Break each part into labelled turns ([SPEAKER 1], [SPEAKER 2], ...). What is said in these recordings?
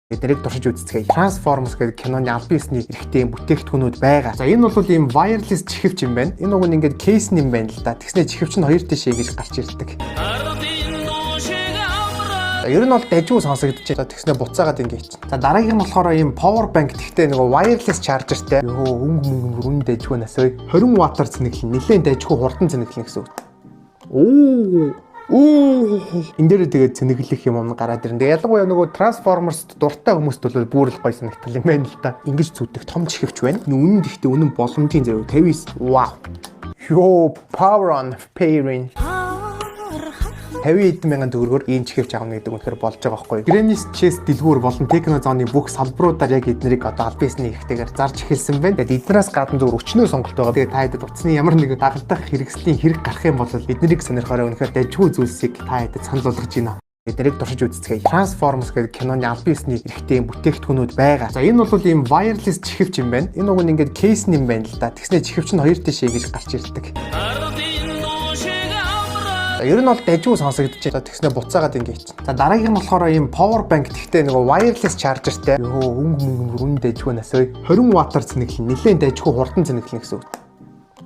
[SPEAKER 1] Эднэрийг туршиж үзцгээе. Transformers гэдэг киноны албан ёсны эрхтэй бүтээгдэхүүнүүд байгаа. За, энэ бол ийм wireless чихэвч юм байна. Энэ уг нь ингээд case юм байна л да. Тэгснэ чихэвч нь хоёр тишээ гэж гарч ирдэг. За, ер нь бол дажгүй сонсогдож байна. Тэгснэ буцаагаад ингэ хийчихнэ. За, дараагийнх нь болохоор ийм power bank, гэхдээ нөгөө wireless charger-тай. Йоо, өнгө мөнгө бүр үн дажгүй насой. 20 ваттаар цэнэглэн. Нилээн дажгүй хурдан цэнэглэн гэсэн үг. Оо. Оо, энэ дээр тэгээд цэнэглэх юм юм гараад ирнэ. Тэгээд ялангуяа нөгөө Transformers дуртай хүмүүст бол бүр л гоё санагдал юм байна л да. Ингэж зүүдэг том чихэвч байна. Үнэн гэхдээ үнэн боломжийн заяа 59. Вау. Йоо, power on pairing. 50 эдэн мянган төгрөгөөр ийм чихэвч авна гэдэг үнэхээр болж байгаа байхгүй. Granny's Chest дэлгүүр болон Techno Zone-ы бүх салбаруудаар яг эднэрийг одоо албан ёсны эрхтэйгээр зарж эхэлсэн байна. Тэгээд эднээс гадна зөвхөн өчнөө сонголт байгаа. Тэгээд та хэдэд утасны ямар нэгэн дагалдах хэрэгслийн хэрэг гарах юм бол эднэрийг сонирхоорой. Үнэхээр дажгүй зүйлсийг та хэдэд санал болгож байна. Эднэрийг туршиж үзцгээе. Transformers гэдэг киноны албан ёсны эрхтэй бүтээгдэхүүнүүд байгаа. За, энэ бол ийм wireless чихэвч юм байна. Энэ уг нь ингээд case юм байна л да. Тэгснэ чихэвч нь хоёр тишээ гэж гарч ирдэг. За, ер нь бол дажгүй сонсогдож байна. Тэгснэ буцаагаад ингэ хийчихнэ. За, дараагийнх нь болохоор ийм power bank, гэхдээ нөгөө wireless charger-тай. Йоо, өнгө мөнгө бүр үн дажгүй насой. 20 ваттаар цэнэглэн. Нилээн дажгүй хурдан цэнэглэн гэсэн үг.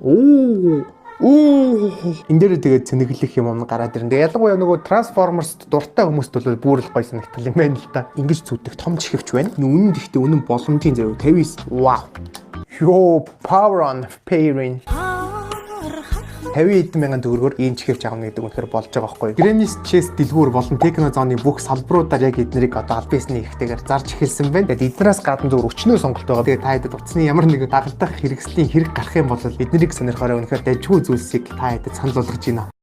[SPEAKER 1] Оо. Оо, энэ дээр тэгээд цэнэглэх юм юм гараад ирнэ. Тэгээд ялангуяа нөгөө Transformers дуртай хүмүүст бол бүр л гоё санагдал юм байна л да. Ингэж зүүдэг том чихэвч байна. Үнэн гэхдээ үнэн боломжийн заяа 59. Вау. Йоо, power on pairing. 50 эдэн мянган төгрөгөөр ийм чихэвч авна гэдэг үнэхээр болж байгаа байхгүй. Granny's Chest дэлгүүр болон Techno Zone-ы бүх салбаруудаар яг эднэрийг одоо албан ёсны эрхтэйгээр зарж эхэлсэн байна. Тэгээд эднээс гадна зөвхөн өчнөө сонголт байгаа. Тэгээд та хэдэд утасны ямар нэгэн дагалдах хэрэгслийн хэрэг гарах юм бол эднэрийг сонирхоорой. Үнэхээр дажгүй зүйлсийг та хэдэд санал болгож байна.